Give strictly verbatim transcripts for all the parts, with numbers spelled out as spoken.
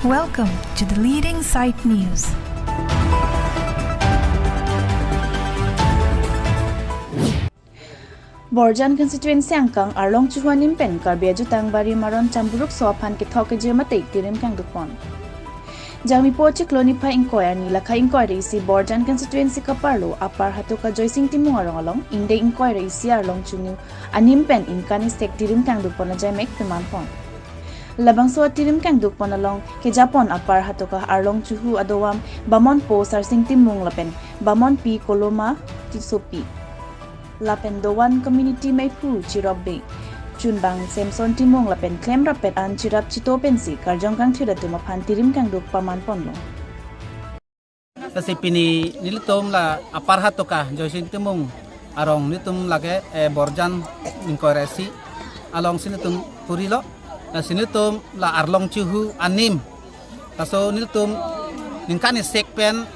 Welcome to the leading site news. Borjan constituency angkang Arlong Chuhu anim pen Karbi ajutang bari maron Chamburukso aphan kethok kejir mate tirim kangdukpon. Jangmipo chiklo niphai ingkoi arni lakha ingkoi ra isi Borjan constituency kaparlo Apar Hatoka Joysing Timung arong along ingdeng ingkoi ra isi Arlong Chuhu anim pen ingkan isek tirim kangdukpon ajaimek pemanpon. Labangso atirim kangdukpon along kejapon Apar Hatoka Arlong Chuhu adovan Bamonpo Sarsing Timung lapen Bamonpi Koloma Tissopi, lapen dovan community meiphu Chirop Bey, chunbang Samson Timung lapen klemrappet an chirap chito pensi karjong kangthir atum aphan tirim kangduk pamanponlo. Lasi pini nelitum la Apar Hatoka Joysing Timung arong nelitum lake, eh, Borjan ingkoi ra isi alongsi nelitum purilo. Lasi nelitum la Arlong Chuhu anim, laso nelitum ningkan isek pen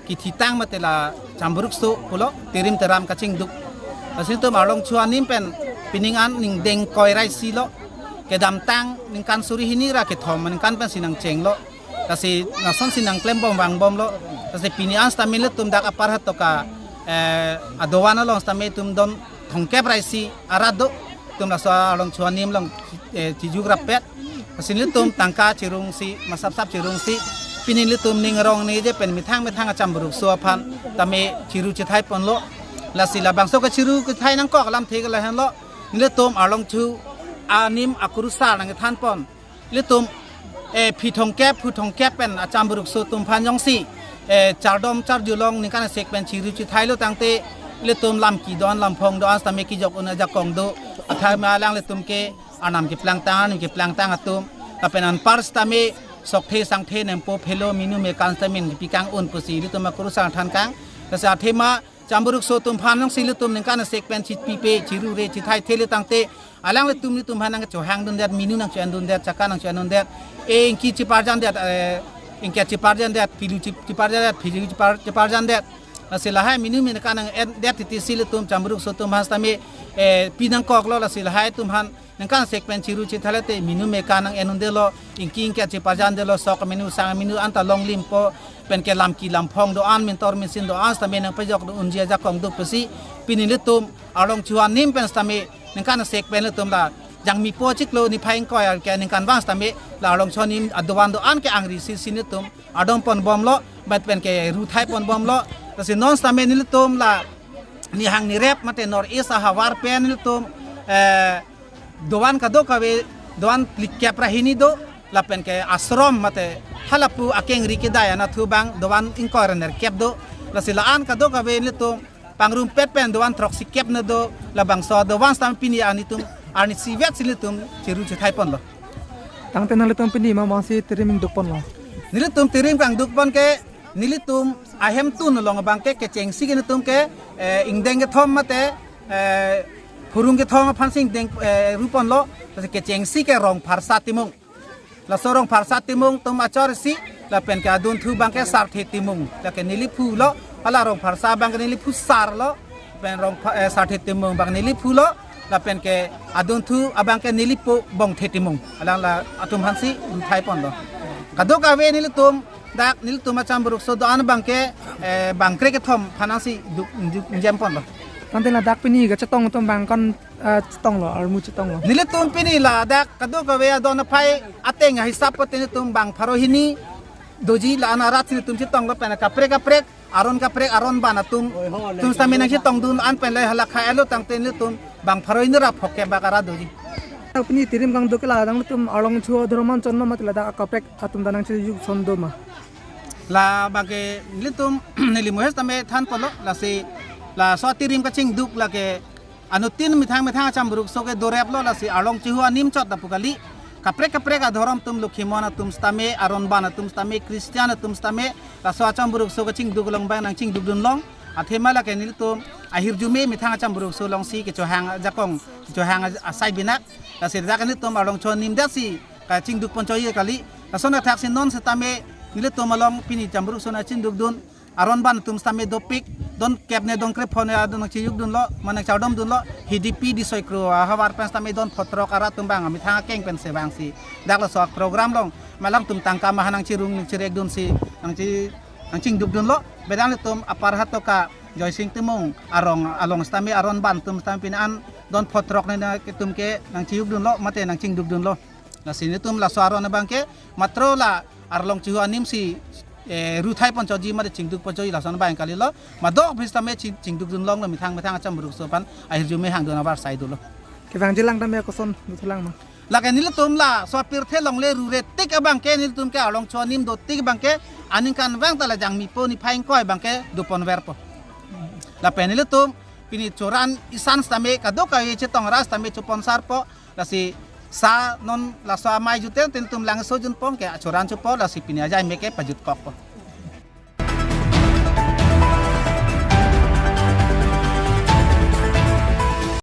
kethitang mate la Chamburukso pulo tirim tiram kachingduk. Lasi nelitum Arlong Chuhu anim pen pining an ingdeng ingkoi ra isi lo, kedamtang ningkan suri hini ra kethom ningkan pensi nangchenglo. Lasi lasonsi nangklembom vangbomlo. Lasi pini an sitame nelitum dak Apar Hatoka, eh, adovan along sitame itum don thomkep ra isi arat do. Itum laso Arlong Chuhu anim along, eh, chijugrappet. Lasi nelitum tangka chirungsi, masapsap chirungsi, pini nelitum ning arong neje pen methang methang a Chamburukso aphan tame chiru chethaiponlo. Lasi labangso kachiru chethai nangkok alamthe ke lahenlo. Nelitum Arlong Chuhu anim akurusar nangkethanpon. Ilitum, eh, phi thomkep, phu thomkep pen a Chamburukso atum aphan jongsi, eh, chardom charjulong ningkan isek pen chiru chethailo tangte, ilitum lam kedo-an lamphong do-an sitame kejok un ajakong do. Athema alanglitum ke arnam keplangtang, arni keplangtang atum. Lapen anpar sitame sokthe sangthe nempo phelo minu mekan sitame nangkepi kang-un pusi ilitum akurusar thankang. Lasi athema Chamburukso atum aphan jongsi ilitum ningkan isek pen chipipe, chirure, chethaithe le tangte, alanglitum ilitum aphan nangchohangdundet, minu nangcho-endundet, chaka nangcho-endundet, eh, ingki cheparjandet, eh, ingki cheparjandet, pilu che-, cheparjandet, phiju chepar-, cheparjandet. Lasi lahai minu mekan nang-endet titi si ilitum Chamburukso atum aphan sitame, eh, pi nangkoklo, lasi lahai atum aphan ningkan isek pen chiru chethaile te minu mekan nang-en-undelo, ingki ingki cheparjandelo, sok minu sang minu anta longlimpo, penke lam ke lamphong do-an, mintor minsin do-an sitame nangpejok do unji ajakong do pusi, pini ilitum Arlong Chuhu anim pen sitame ningkan isek pen ilitum la Jangmipo chiklo niphai ingkoi arni ke ningkan vang sitame la Arlong Chuhu anim adovan do-an ke angri si si nelitum adom ponbomlo, bat penke ru thaiponbomlo. Lasi non sitame nelitum la nihang nirep mate North East ahavar pen nelitum, eh, dovan kadokave, dovan phlikep ra hini do, lapen ke ashram mate halapu akengri kedai anatthu abang dovan ingkoi ra nerkep do. Lasi la-an kadokave nelitum pangrumpet pen dovan throksi kep ne do, labangso dovan sitame pini anitum arni isivet si nelitum chiru chethaiponlo. Tangte nanglitum pini ma masi tirim ingdukponlo? Nelitum tirim kangdukpon ke, nelitum ahemtun along abang ke kechengsi ke nelitum ke, eh, ingdeng kethom mate, eh, phurung kethom aphansi ingdeng, eh, ruponlo, lasi kechengsi ke Rongpharsa Timung. Laso Rongpharsa Timung atum achor isi, lapen ke adunthu abang ke Sarthe Timung, lake neliphulo, hala Rongpharsa abang ke neliphusarlo, pen Rongpha-, eh, Sarthe Timung abang neliphulo, lapen ke adunthu abang ke nelipo Bongthe Timung. Alang la atum aphansi ru thaiponlo. Kadokave nelitum, dak nelitum a Chamburukso do-an abang ke, eh, bangkre kethom aphan nangsi duk, duk jemponlo. Tangte ladak pini kachetong atum abang kon, eh, chetonglo, armu chetonglo? Nelitum pini ladak kadokave adon aphai ateng ahisap pute nelitum bang pharo hini doji, la-an arat si nelitum chetonglo, pen kaprek kaprek, aron kaprek, aron ban atum, atum sitame nangchetongdun an pen le halakha elo tangte nelitum bang pharo hini ra phongo bak arat doji. Pini tirim kangduk ke la nangtum Arlong Chuhu adhorom an chonlo mate ladak akaprek atum ta nangchejukson do ma? La abang ke nelitum neli mohes tame thanponlo, lasi laso atirim kachingduk lake anuttin methang methang a Chamburukso ke doreplo, lasi Arlong Chuhu anim chot ta pu kali. Kaprek kaprek adhorom atum, lokhimon atum sitame, aron ban atum sitame, Christian atum sitame, laso a Chamburukso kachingduk along abang nangchingdukdunlong. Athema lake nelitum ahirjume methang a Chamburukso alongsi kechohang ajakong, kechohang a-, asai binak. Lasi dak nelitum Arlong Chuhu anim detsi kachingdukpon choi kali. Lason athaksi non sitame nelitum along pini Chamburukso nangchingdukdun aron ban atum sitame dopik, Don kep ne don krepho ne adon nangchiyuk dunlo, ma nangchardom dunlo, Hidipi Disoikro ahavar pen sitame don photrok arat atum abang amethang akeng pen sevangsi dak laso program along malangtum tangka maha nangchirung nangchirek dunsi nangchi nangchingduk dunlo. Bedang ilitum Upper Hatoka Joysing Timung arong along sitame aron ban atum sitame pini an don photrok ne nangtum ke nangchiyuk dunlo mate nangchingduk dunlo. Lasi nelitum laso aron abang ke matro la arlong chihu animsi eh, ruthai ponchotji mate chingduk ponchotji lason abang kalilo. Madok bis tame ching- chingduk dun longlo methang methang acham bruk so aphan ahirjume hangdun avarsai dolo. Kevangji lang tame koson duthulang ma? Lake nelitum laso apirthe longle rure tik abang ke nelitum ke arlong chihu anim do tik abang ke aningkanvang ta la Jangmipo niphai ingkoi abang ke doponverpo. Lapen nelitum pini choran isan sitame kadokave chetong ras tame choponsarpo. Lasi sa non laso amei jute nelitum langso junpon ke achoran chopo lasi pini ajai me ke pajutkokpo.